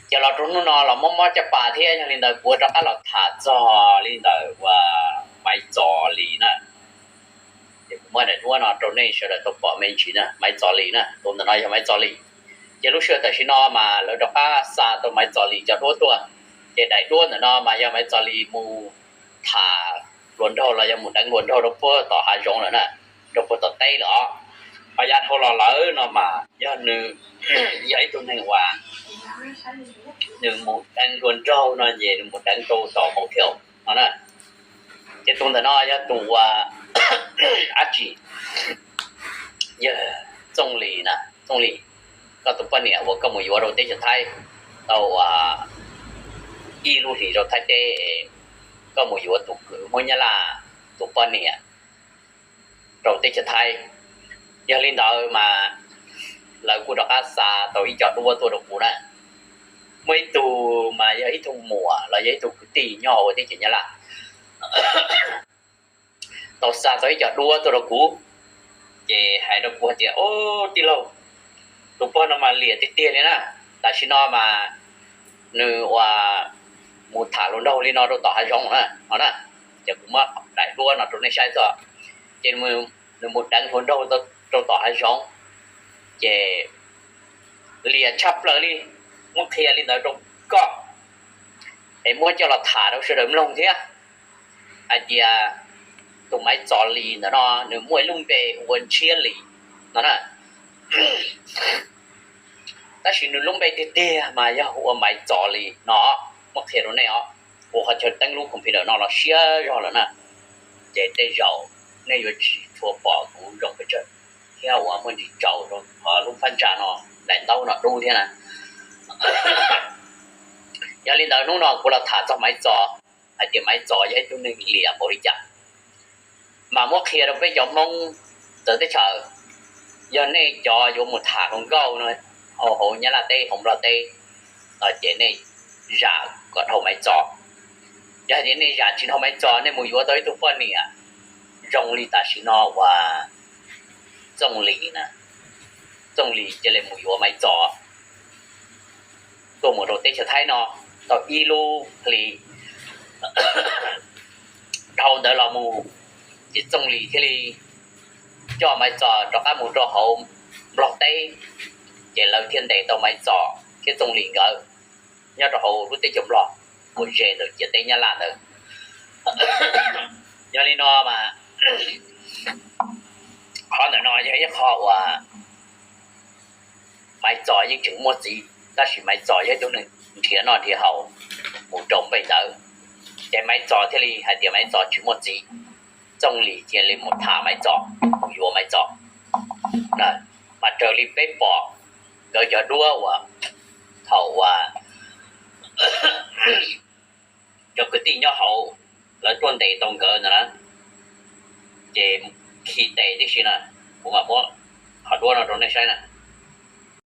Ces los rau hnub no los mob mob caj pas thiab, yog li ntawd kuv rov qab los tham txog li ntawm uas Maiv Txos Lis na. Ces kuv muab daim duab no rau nej sawv daws tau pom me ntsis na, Maiv Txos Lis na, tus ntawm no yog Maiv Txos Lis. Ces lub sij hawm tam sim no mas lawv rov qab xa tau Maiv Txos Lis cov duab tuaj, ces daim duab ntawm no mas yog Maiv Txos Lis mus tham hluas nraug los yog mus deev hluas nraug rau puag tom hav zoov lawm na, rau puag tom teb lawm os. Ho yav dhau los lawm no mas yog nws yog ib tug neeg uas nws mus deev hluas nraug no ces nws mus deev rau tom motel no na. Ces tus ntawm no yog tus uas dab tsi, yog Txooj Lis na. Txooj Lis, koj tus poj niam uas koj mus yuav rau teb chaws Thaib tau ib lub hlis rau Thaib teb, koj mus yuav tus kwv Hmoob Nyab Laj tus poj niam rau teb chaws Thaib. Yog li ntawd mas lawv kuj rov qab xa tau ib co duab tuaj rau kuv na. Muaj ib tug mas yog ib tug muam los yog ib tug kwv tij nyob hauv teb chaws Nyab Laj tau xa tau ib co duab tuaj rau kuv, ces hais rau kuv hais tias, Au, tij laug, tus pog no mas liam tiag tiag li na. Tam sim no mas nws uas mus tham hluas nraug li no rau tom hav zoov na, no na. Ces kuv muab daim duab no rau nej saib txog, ces nws mus deev hluas nraug rau tom hav zoov, ces liam tshaj plaws li. Muab qhia li ntawd rau koj es muab coj los tham rau sawv daws mloog thiab, hais tias tus Maiv Txos Lis ntawm no nws muaj ib lub npe hu ua Ntshiab Lis no na. Tab sis nws lub npe tiag tiag mas yog hu ua Maiv Txos Lis no. Muab qhia rau nej os, kuv qhov chaw teeb lub computer no los siab zog lawm na, ces tej zaum nej yuav tsis tshua pom kuv zoo pes tsawg thiab uas muaj ntsis tsaus rau lub phab ntsa no, daim ntaub no dub thiab na. Yog li ntawd hnub no kuv los tham txog Maiv Txos, hais tias Maiv Txos yog ib tug neeg liam npaum li cas, mas muab qhia rau peb cov Hmoob txawv teb chaws. Yog nej cov yuav mus tham hluas nkauj no hauv Nyab Laj teb hauv Nplog teb, ces nej zam kom dhau Maiv Txos. Yog hais tias nej zam tsis dhau Maiv Txos, nej mus yuav tau ib tug poj niam zoo li tam sim no uas Txooj Lis na, Txooj Lis cia li mus yuav Maiv Txos tuaj mus rau teb chaws Thaib no tau ib lub hli. Dhau ntawd los mus, ces Txooj Lis thiaj li coj Maiv Txos rov qab mus rau hauv Nplog teb, ces lawv thiaj ntes tau Maiv Txos thiab Txooj Lis nkawd nyob rau hauv lub teb chaws Nplog uas ze ntawm ciam teb Nyab Laj ntawd. Yog li no mas qhov ntawm no yog ib qho uas Maiv Txos yeej tseem muaj txiv, tab sis Maiv Txos yog ib tug neeg nrhiav noj nrhiav haus mus rau npe ntawd, ces Maiv Txos thiaj li hais tias Maiv Txos tsis muaj txiv. Txooj Lis cia li mus tham Maiv Txos, mus yuav Maiv Txos. Mas raws li peb pom nkawd cov duab uas thaum uas cov kwv tij nyob hauv lawv tuaj ntes tau nkawd ntawd na, ces khi tes tib si na, kuv mam muab qhov duab no rau nej saib na.